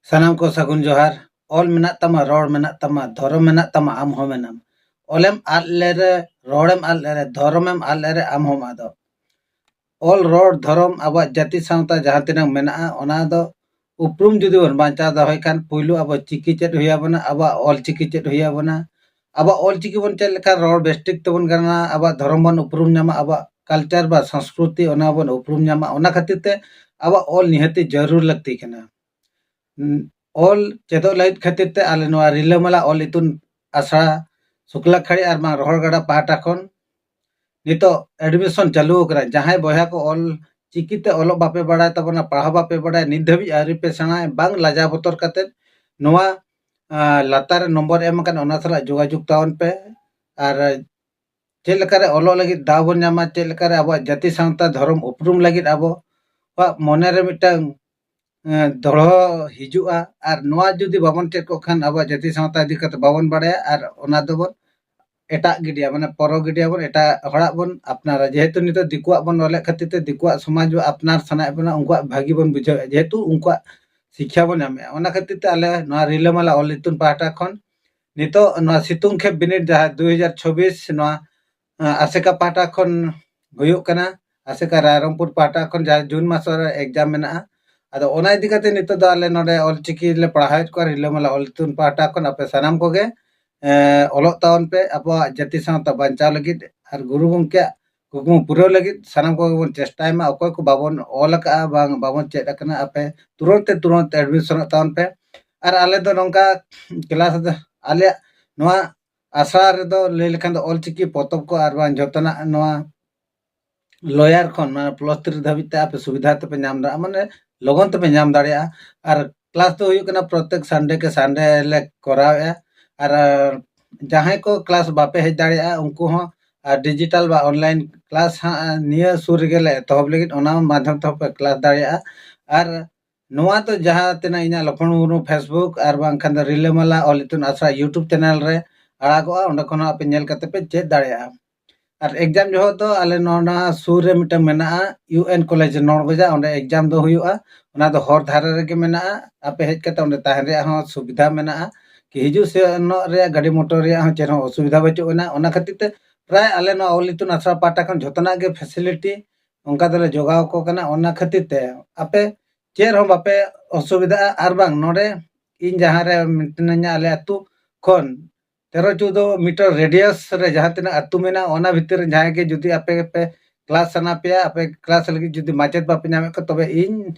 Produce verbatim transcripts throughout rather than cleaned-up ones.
ᱥᱟᱱᱟᱢ ᱠᱚ ᱥᱟᱹᱜᱩᱱ ᱡᱚᱦᱟᱨ᱾ ᱚᱞ ᱢᱮᱱᱟᱜ ᱛᱟᱢᱟ, ᱨᱚᱲ ᱢᱮᱱᱟᱜ ᱛᱟᱢᱟ, ᱫᱷᱚᱨᱚᱢ ᱢᱮᱱᱟᱜ ᱛᱟᱢᱟ, ᱟᱢ ᱦᱚᱸ ᱢᱮᱱᱟᱢ᱾ ᱚᱞᱮᱢ ᱟᱫ ᱞᱮᱨᱮ, ᱨᱚᱲᱮᱢ ᱟᱫ ᱞᱮᱨᱮ, ᱫᱷᱚᱨᱚᱢᱮᱢ ᱟᱫ ᱞᱮᱨᱮ, ᱟᱢ ᱦᱚᱸᱢ ᱟᱫᱚᱜ᱾ ᱚᱞ, ᱨᱚᱲ, ᱫᱷᱚᱨᱚᱢ, ᱟᱵᱚᱣᱟᱜ ᱡᱟᱹᱛᱤ ᱥᱟᱶᱛᱟ ᱡᱟᱦᱟᱸ ᱛᱤᱱᱟᱹᱜ ᱢᱮᱱᱟᱜᱼᱟ, ᱚᱱᱟ ᱫᱚ ᱩᱯᱨᱩᱢ ᱡᱩᱫᱤ ᱵᱚᱱ ᱵᱟᱧᱪᱟᱣ ᱫᱚᱦᱚᱭ ᱠᱷᱟᱱ, ᱯᱩᱭᱞᱩ ᱟᱵᱚ ᱪᱤᱠᱤ ᱪᱮᱫ ᱦᱩᱭ ᱟᱵᱚᱱᱟ, ᱟᱵᱚᱣᱟᱜ ᱚᱞ ᱪᱤᱠᱤ ᱪᱮᱫ ᱦᱩᱭ ᱟᱵᱚᱱᱟ᱾ ᱟᱵᱚᱣᱟᱜ ᱚᱞ ᱪᱤᱠᱤ ᱵᱚᱱ ᱪᱮᱫ ᱞᱮᱠᱷᱟᱱ ᱨᱚᱲ ᱵᱮᱥ ᱴᱷᱤᱠ ᱛᱮᱵᱚᱱ ᱜᱟᱱᱟ, ᱟᱵᱚᱣᱟᱜ ᱫᱷᱚᱨᱚᱢ ᱵᱚᱱ ᱩᱯᱨᱩᱢ ᱧᱟᱢᱟ, ᱟᱵᱚᱣᱟᱜ culture ᱵᱟ ᱥᱚᱝᱥᱠᱨᱩᱛᱤ ᱚᱱᱟ ᱵᱚᱱ ᱩᱯᱨᱩᱢ ᱧᱟᱢᱟ᱾ ᱚᱱᱟ ᱠᱷᱟᱹᱛᱤᱨ ᱛᱮ ᱟᱵᱚᱣᱟᱜ ᱚᱞ ᱱᱤᱦᱟᱹᱛᱤ ᱡᱟᱹᱨᱩᱲ ᱞᱟᱹᱠᱛᱤ ᱠᱟᱱᱟ᱾ ᱩᱸ, ᱚᱞ ᱪᱮᱫᱚᱜ ᱞᱟᱹᱜᱤᱫ ᱠᱷᱟᱹᱛᱤᱨ ᱛᱮ ᱟᱞᱮ ᱱᱚᱣᱟ ᱨᱤᱞᱟᱹᱢᱟᱞᱟ ᱚᱞ ᱤᱛᱩᱱ ᱟᱥᱲᱟ ᱥᱩᱠᱞᱟᱠᱷᱟᱲᱤ ᱟᱨ ᱵᱟᱝ ᱨᱚᱦᱚᱲᱜᱟᱰᱟ ᱯᱟᱦᱴᱟ ᱠᱷᱚᱱ ᱱᱤᱛᱚᱜ admission ᱪᱟᱹᱞᱩ ᱟᱠᱟᱱᱟ᱾ ᱡᱟᱦᱟᱸᱭ ᱵᱚᱭᱦᱟ ᱠᱚ ᱚᱞ ᱪᱤᱠᱤ ᱛᱮ ᱚᱞᱚᱜ ᱵᱟᱯᱮ ᱵᱟᱲᱟᱭ ᱛᱟᱵᱚᱱᱟ, ᱯᱟᱲᱦᱟᱣ ᱵᱟᱯᱮ ᱵᱟᱲᱟᱭᱟ, ᱱᱤᱛ ᱫᱷᱟᱹᱵᱤᱡ ᱟᱹᱣᱨᱤ ᱯᱮ ᱥᱮᱬᱟᱭᱟ, ᱵᱟᱝ ᱞᱟᱡᱟᱣ ᱵᱚᱛᱚᱨ ᱠᱟᱛᱮᱫ ᱱᱚᱣᱟ, ᱟ, ᱞᱟᱛᱟᱨ ᱨᱮ ᱱᱚᱢᱵᱚᱨ ᱮᱢ ᱟᱠᱟᱱᱟ, ᱚᱱᱟ ᱥᱟᱞᱟᱜ ᱡᱳᱜᱟᱡᱳᱜᱽ ᱛᱟᱵᱚᱱ ᱯᱮ᱾ ᱟᱨ ᱪᱮᱫ ᱞᱮᱠᱟᱨᱮ ᱚᱞᱚᱜ ᱞᱟᱹᱜᱤᱫ ᱫᱟᱣ ᱵᱚᱱ ᱧᱟᱢᱟ, ᱪᱮᱫ ᱞᱮᱠᱟᱨᱮ ᱟᱵᱚᱣᱟᱜ ᱡᱟᱹᱛᱤ ᱥᱟᱶᱛᱟ ᱫᱷᱚᱨᱚᱢ ᱩᱯᱨᱩᱢ ᱞᱟᱹᱜᱤᱫ ᱟᱵᱚᱣᱟᱜ ᱢᱚᱱᱮ ᱨᱮ ᱢᱤᱫᱴᱟᱝ, ᱮ, ᱫᱚᱲᱦᱚ ᱦᱤᱡᱩᱜᱼᱟ᱾ ᱟᱨ ᱱᱚᱣᱟ ᱡᱩᱫᱤ ᱵᱟᱵᱚᱱ ᱪᱮᱫ ᱠᱚᱜ ᱠᱷᱟᱱ, ᱟᱵᱚᱣᱟᱜ ᱡᱟᱹᱛᱤ ᱥᱟᱶᱛᱟ ᱤᱫᱤ ᱠᱟᱛᱮ ᱵᱟᱵᱚᱱ ᱵᱟᱲᱟᱭᱟ, ᱟᱨ ᱚᱱᱟ ᱫᱚᱵᱚᱱ ᱮᱴᱟᱜ ᱜᱤᱰᱤᱭᱟ, ᱢᱟᱱᱮ ᱯᱚᱨᱚ ᱜᱤᱰᱤᱭᱟᱵᱚᱱ, ᱮᱴᱟᱜ ᱦᱚᱲᱟᱜ ᱵᱚᱱ ᱟᱯᱱᱟᱨᱟ᱾ ᱡᱮᱦᱮᱛᱩ ᱱᱤᱛᱚᱜ ᱫᱤᱠᱩᱣᱟᱜ ᱵᱚᱱ ᱚᱞᱮᱫ ᱠᱷᱟᱹᱛᱤᱨ ᱛᱮ ᱫᱤᱠᱩᱣᱟᱜ ᱥᱚᱢᱟᱡᱽ ᱟᱯᱱᱟᱨ ᱥᱟᱱᱟᱭᱮᱫ ᱵᱚᱱᱟ, ᱩᱱᱠᱩᱣᱟᱜ ᱵᱷᱟᱹᱜᱤ ᱵᱚᱱ ᱵᱩᱡᱷᱟᱹᱣᱮᱫᱼᱟ, ᱡᱮᱦᱮᱛᱩ ᱩᱱᱠᱩᱣᱟᱜ ᱥᱤᱠᱠᱷᱟ ᱵᱚᱱ ᱧᱟᱢᱮᱫᱼᱟ᱾ ᱚᱱᱟ ᱠᱷᱟᱹᱛᱤᱨ ᱛᱮ ᱟᱞᱮ ᱱᱚᱣᱟ ᱨᱤᱞᱟᱹᱢᱟᱞᱟ ᱚᱞ ᱤᱛᱩᱱ ᱯᱟᱦᱴᱟ ᱠᱷᱚᱱ ᱱᱤᱛᱚᱜ ᱱᱚᱣᱟ ᱥᱤᱛᱩᱝ ᱠᱷᱮᱯ ᱵᱤᱱᱤᱰ ᱡᱟᱦᱟᱸ ᱫᱩ ᱦᱟᱡᱟᱨ ᱪᱷᱚᱵᱵᱤᱥ ᱱᱚᱣᱟ, ᱟᱸ, ᱟᱥᱮᱠᱟ ᱯᱟᱦᱴᱟ ᱠᱷᱚᱱ ᱦᱩᱭᱩᱜ ᱠᱟᱱᱟ, ᱟᱥᱮᱠᱟ ᱨᱟᱭᱨᱚᱝᱯᱩᱨ ᱯᱟᱦᱴᱟ ᱠᱷᱚᱱ ᱡᱟᱦᱟᱸ ᱡᱩᱱ ᱢᱟᱥ ᱨᱮ exam ᱢᱮᱱᱟᱜᱼᱟ᱾ ᱟᱫᱚ ᱚᱱᱟ ᱤᱫᱤ ᱠᱟᱛᱮ ᱱᱤᱛᱚᱜ ᱫᱚ ᱟᱞᱮ ᱱᱚᱰᱮ ᱚᱞᱪᱤᱠᱤ ᱞᱮ ᱯᱟᱲᱦᱟᱣᱮᱫ ᱠᱚᱣᱟ ᱨᱤᱞᱟᱹᱢᱟᱞᱟ ᱚᱞ ᱤᱛᱩᱱ ᱯᱟᱦᱴᱟ ᱠᱷᱚᱱ᱾ ᱟᱯᱮ ᱥᱟᱱᱟᱢ ᱠᱚᱜᱮ, ᱮᱸ, ᱚᱞᱚᱜ ᱛᱟᱵᱚᱱ ᱯᱮ, ᱟᱵᱚᱣᱟᱜ ᱡᱟᱹᱛᱤ ᱥᱟᱶᱛᱟ ᱵᱟᱧᱪᱟᱣ ᱞᱟᱹᱜᱤᱫ ᱟᱨ ᱜᱩᱨᱩ ᱜᱚᱢᱠᱮᱭᱟᱜ ᱠᱩᱠᱢᱩ ᱯᱩᱨᱟᱹᱣ ᱞᱟᱹᱜᱤᱫ ᱥᱟᱱᱟᱢ ᱠᱚᱜᱮ ᱵᱚᱱ ᱪᱮᱥᱴᱟᱭ ᱢᱟ᱾ ᱚᱠᱚᱭ ᱠᱚ ᱵᱟᱵᱚᱱ ᱚᱞ ᱟᱠᱟᱫᱼᱟ, ᱵᱟᱝ ᱵᱟᱵᱚᱱ ᱪᱮᱫ ᱟᱠᱟᱱᱟ, ᱟᱯᱮ ᱛᱩᱨᱟᱹᱱᱛ ᱛᱮ ᱛᱩᱨᱟᱹᱱᱛ admissionᱚᱜ ᱛᱟᱵᱚᱱ ᱯᱮ᱾ ᱟᱨ ᱟᱞᱮ ᱫᱚ ᱱᱚᱝᱠᱟ class ᱫᱚ, ᱟᱞᱮᱭᱟᱜ ᱱᱚᱣᱟ ᱟᱥᱲᱟ ᱨᱮᱫᱚ ᱞᱟᱹᱭ ᱞᱮᱠᱷᱟᱱ ᱫᱚ ᱚᱞᱪᱤᱠᱤ ᱯᱚᱛᱚᱵ ᱠᱚ ᱟᱨ ᱵᱟᱝ ᱡᱚᱛᱚᱱᱟᱜ ᱱᱚᱣᱟ lower ᱠᱷᱚᱱ, ᱢᱟᱱᱮ plus three ᱫᱷᱟᱹᱵᱤᱡ ᱛᱮ ᱟᱯᱮ ᱥᱩᱵᱤᱫᱷᱟ ᱛᱮᱯᱮ ᱧᱟᱢ ᱫᱟᱲᱮᱭᱟᱜᱼᱟ, ᱢᱟᱱᱮ ᱞᱚᱜᱚᱱ ᱛᱮᱯᱮ ᱧᱟᱢ ᱫᱟᱲᱮᱭᱟᱜᱼᱟ᱾ ᱟᱨ class ᱫᱚ ᱦᱩᱭᱩᱜ ᱠᱟᱱᱟ ᱯᱨᱚᱛᱮᱠ Sunday ᱠᱮ Sunday ᱞᱮ ᱠᱚᱨᱟᱣᱮᱫᱼᱟ᱾ ᱟᱨ, ᱟᱨ ᱡᱟᱦᱟᱸᱭ ᱠᱚ class ᱵᱟᱯᱮ ᱦᱮᱡ ᱫᱟᱲᱮᱭᱟᱜᱼᱟ, ᱩᱱᱠᱩ ᱦᱚᱸ, ᱟᱨ digital ᱵᱟ online class ᱦᱟᱸᱜ ᱱᱤᱭᱟᱹ ᱥᱩᱨ ᱨᱮᱜᱮ ᱞᱮ ᱮᱛᱚᱦᱚᱵ ᱞᱟᱹᱜᱤᱫ, ᱚᱱᱟ ᱢᱟᱫᱽᱫᱷᱚᱢ ᱛᱮᱦᱚᱸ ᱯᱮ class ᱫᱟᱲᱮᱭᱟᱜᱼᱟ᱾ ᱟᱨ ᱱᱚᱣᱟ ᱫᱚ ᱡᱟᱦᱟᱸ ᱛᱤᱱᱟᱹᱜ ᱤᱧᱟᱹᱜ ᱞᱚᱠᱷᱢᱚᱬ ᱢᱩᱨᱢᱩ Facebook ᱟᱨ ᱵᱟᱝᱠᱷᱟᱱ ᱫᱚ ᱨᱤᱞᱟᱹᱢᱟᱞᱟ ᱚᱞ ᱤᱛᱩᱱ ᱟᱥᱲᱟ YouTube channel ᱨᱮ ᱟᱲᱟᱜᱚᱜᱼᱟ, ᱚᱸᱰᱮ ᱠᱷᱚᱱ ᱦᱚᱸ ᱟᱯᱮ ᱧᱮᱞ ᱠᱟᱛᱮ ᱯᱮ ᱪᱮᱫ ᱫᱟᱲᱮᱭᱟᱜᱼᱟ᱾ ᱟᱨ ᱮᱠᱡᱟᱢ ᱡᱚᱦᱚᱜ ᱫᱚ ᱟᱞᱮ ᱱᱚᱣᱟ ᱥᱩᱨ ᱨᱮ ᱢᱤᱫᱴᱟᱝ ᱢᱮᱱᱟᱜᱼᱟ, ᱤᱭᱩ ᱮᱱ ᱠᱚᱞᱮᱡᱽ ᱱᱚᱲᱜᱚᱡᱟ, ᱚᱸᱰᱮ ᱮᱠᱡᱟᱢ ᱫᱚ ᱦᱩᱭᱩᱜᱼᱟ᱾ ᱚᱱᱟ ᱫᱚ ᱦᱚᱨ ᱫᱷᱟᱨᱮ ᱨᱮᱜᱮ ᱢᱮᱱᱟᱜᱼᱟ, ᱟᱯᱮ ᱦᱮᱡ ᱠᱟᱛᱮ ᱚᱸᱰᱮ ᱛᱟᱦᱮᱱ ᱨᱮᱭᱟᱜ ᱦᱚᱸ ᱥᱩᱵᱤᱫᱷᱟ ᱢᱮᱱᱟᱜᱼᱟ᱾ ᱠᱤ ᱦᱤᱡᱩᱜ ᱥᱮᱱᱚᱜ ᱨᱮᱭᱟᱜ ᱜᱟᱹᱰᱤ ᱢᱚᱴᱚᱨ ᱨᱮᱭᱟᱜ ᱦᱚᱸ ᱪᱮᱫ ᱦᱚᱸ ᱚᱥᱩᱵᱤᱫᱷᱟ ᱵᱟᱹᱪᱩᱜ ᱟᱱᱟ᱾ ᱚᱱᱟ ᱠᱷᱟᱹᱛᱤᱨ ᱛᱮ ᱯᱨᱟᱭ ᱟᱞᱮ ᱱᱚᱣᱟ ᱚᱞ ᱤᱛᱩᱱ ᱟᱥᱲᱟ ᱯᱟᱦᱴᱟ ᱠᱷᱚᱱ ᱡᱷᱚᱛᱚᱱᱟᱜ ᱜᱮ ᱯᱷᱮᱥᱤᱞᱤᱴᱤ ᱚᱱᱠᱟ ᱫᱚᱞᱮ ᱡᱚᱜᱟᱣ ᱟᱠᱚ ᱠᱟᱱᱟ᱾ ᱚᱱᱟ ᱠᱷᱟᱹᱛᱤᱨ ᱛᱮ ᱟᱯᱮ ᱪᱮᱫ ᱦᱚᱸ ᱵᱟᱯᱮ ᱚᱥᱩᱵᱤᱫᱷᱟᱜᱼᱟ᱾ ᱟᱨ ᱵᱟᱝ ᱱᱚᱰᱮ ᱤᱧ ᱡᱟᱦᱟᱸ ᱨᱮ ᱢᱤᱱᱟᱹᱧᱟ, ᱟᱞᱮ ᱟᱹᱛᱩ ᱠᱷᱚᱱ ᱛᱮᱨᱚ ᱪᱳᱫᱽᱫᱳ ᱢᱤᱴᱟᱨ ᱨᱮᱰᱤᱭᱟᱥ ᱨᱮ ᱡᱟᱦᱟᱸ ᱛᱤᱱᱟᱹᱜ ᱟᱹᱛᱩ ᱢᱮᱱᱟᱜᱼᱟ, ᱚᱱᱟ ᱵᱷᱤᱛᱤᱨ ᱨᱮ ᱡᱟᱦᱟᱸᱭ ᱜᱮ ᱡᱩᱫᱤ ᱟᱯᱮ ᱯᱮ ᱠᱞᱟᱥ ᱥᱟᱱᱟ ᱯᱮᱭᱟ, ᱟᱯᱮ ᱠᱞᱟᱥ ᱞᱟᱹᱜᱤᱫ ᱡᱩᱫᱤ ᱢᱟᱪᱮᱫ ᱵᱟᱯᱮ ᱧᱟᱢᱮᱫ ᱠᱚᱣᱟ, ᱛᱚᱵᱮ ᱤᱧ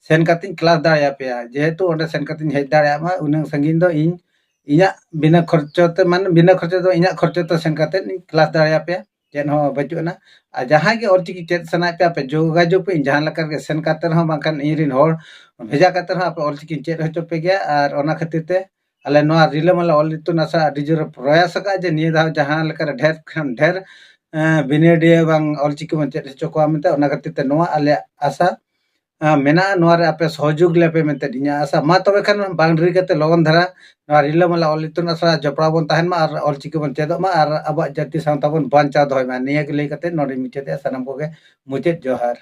ᱥᱮᱱ ᱠᱟᱛᱮᱧ ᱠᱞᱟᱥ ᱫᱟᱲᱮᱭᱟᱯᱮᱭᱟ᱾ ᱡᱮᱦᱮᱛᱩ ᱚᱸᱰᱮ ᱥᱮᱱ ᱠᱟᱛᱮᱧ ᱦᱮᱡ ᱫᱟᱲᱮᱭᱟᱜ ᱢᱟ, ᱩᱱᱟᱹᱜ ᱥᱟᱺᱜᱤᱧ ᱫᱚ ᱤᱧ ᱤᱧᱟᱹᱜ ᱵᱤᱱᱟᱹ ᱠᱷᱚᱨᱪᱚ ᱛᱮ, ᱢᱟᱱᱮ ᱵᱤᱱᱟᱹ ᱠᱷᱚᱨᱪᱚ ᱫᱚ ᱤᱧᱟᱹᱜ ᱠᱷᱚᱨᱪᱚ ᱛᱮ ᱥᱮᱱ ᱠᱟᱛᱮ ᱤᱧ ᱠᱞᱟᱥ ᱫᱟᱲᱮᱭᱟᱯᱮᱭᱟ, ᱪᱮᱫ ᱦᱚᱸ ᱵᱟᱹᱪᱩᱜ ᱟᱱᱟ᱾ ᱟᱨ ᱡᱟᱦᱟᱸᱭ ᱜᱮ ᱚᱞᱪᱤᱠᱤ ᱪᱮᱫ ᱥᱟᱱᱟᱭᱮᱫ ᱯᱮᱭᱟ, ᱟᱯᱮ ᱡᱳᱜᱟᱡᱳᱜᱽ ᱯᱮ, ᱤᱧ ᱡᱟᱦᱟᱸ ᱞᱮᱠᱟ ᱨᱮᱜᱮ ᱥᱮᱱ ᱠᱟᱛᱮ ᱨᱮᱦᱚᱸ, ᱵᱟᱝᱠᱷᱟᱱ ᱤᱧ ᱨᱮᱱ ᱦᱚᱲ ᱵᱷᱮᱡᱟ ᱠᱟᱛᱮ ᱨᱮᱦᱚᱸ ᱟᱯᱮ ᱚᱞᱪᱤᱠᱤᱧ ᱪᱮᱫ ᱦᱚᱪᱚ ᱯᱮ ᱜᱮᱭᱟ᱾ ᱟᱨ ᱚᱱᱟ ᱠᱷᱟᱹᱛᱤᱨ ᱛᱮ ᱟᱞᱮ ᱱᱚᱣᱟ ᱨᱤᱞᱟᱹᱢᱟᱞᱟ ᱚᱞ ᱤᱛᱩᱱ ᱟᱥᱲᱟ ᱟᱹᱰᱤ ᱡᱳᱨᱮ ᱯᱨᱚᱭᱟᱥ ᱟᱠᱟᱫᱼᱟ ᱡᱮ ᱱᱤᱭᱟᱹ ᱫᱷᱟᱣ ᱡᱟᱦᱟᱸ ᱞᱮᱠᱟᱨᱮ ᱰᱷᱮᱨ ᱠᱷᱚᱱ ᱰᱷᱮᱨ, ᱮᱸ, ᱵᱤᱱᱤᱰᱤᱭᱟᱹ ᱵᱟᱝ ᱚᱞᱪᱤᱠᱤ ᱵᱚᱱ ᱪᱮᱫ ᱦᱚᱪᱚ ᱠᱚᱣᱟ ᱢᱮᱱᱛᱮ᱾ ᱚᱱᱟ ᱠᱷᱟᱹᱛᱤᱨ ᱛᱮ ᱱᱚᱣᱟ ᱟᱞᱮᱭᱟᱜ ᱟᱥᱟ, ᱮᱸ, ᱢᱮᱱᱟᱜᱼᱟ, ᱱᱚᱣᱟ ᱨᱮ ᱟᱯᱮ ᱥᱚᱦᱚᱡᱳᱜᱽ ᱞᱮᱯᱮ ᱢᱮᱱᱛᱮ ᱤᱧᱟᱹᱜ ᱟᱥᱟ᱾ ᱢᱟ ᱛᱚᱵᱮ ᱠᱷᱟᱱ ᱵᱟᱝ ᱰᱮᱨᱤ ᱠᱟᱛᱮ ᱞᱚᱜᱚᱱ ᱫᱷᱟᱨᱟ ᱱᱚᱣᱟ ᱨᱤᱞᱟᱹᱢᱟᱞᱟ ᱚᱞ ᱤᱛᱩᱱ ᱟᱥᱲᱟ ᱡᱚᱯᱲᱟᱣ ᱵᱚᱱ ᱛᱟᱦᱮᱱ ᱢᱟ ᱟᱨ ᱚᱞᱪᱤᱠᱤ ᱵᱚᱱ ᱪᱮᱫᱚᱜ ᱢᱟ ᱟᱨ ᱟᱵᱚᱣᱟᱜ ᱡᱟᱹᱛᱤ ᱥᱟᱶᱛᱟ ᱵᱚᱱ ᱵᱟᱧᱪᱟᱣ ᱫᱚᱦᱚᱭ ᱢᱟ᱾ ᱱᱤᱭᱟᱹ ᱜᱮ ᱞᱟᱹᱭ ᱠᱟᱛᱮ ᱱᱚᱰᱮᱧ ᱢᱩᱪᱟᱹᱫᱮᱜᱼᱟ᱾ ᱥᱟᱱᱟᱢ ᱠᱚᱜᱮ ᱢᱩᱪᱟᱹᱫ ᱡᱚᱦᱟᱨ᱾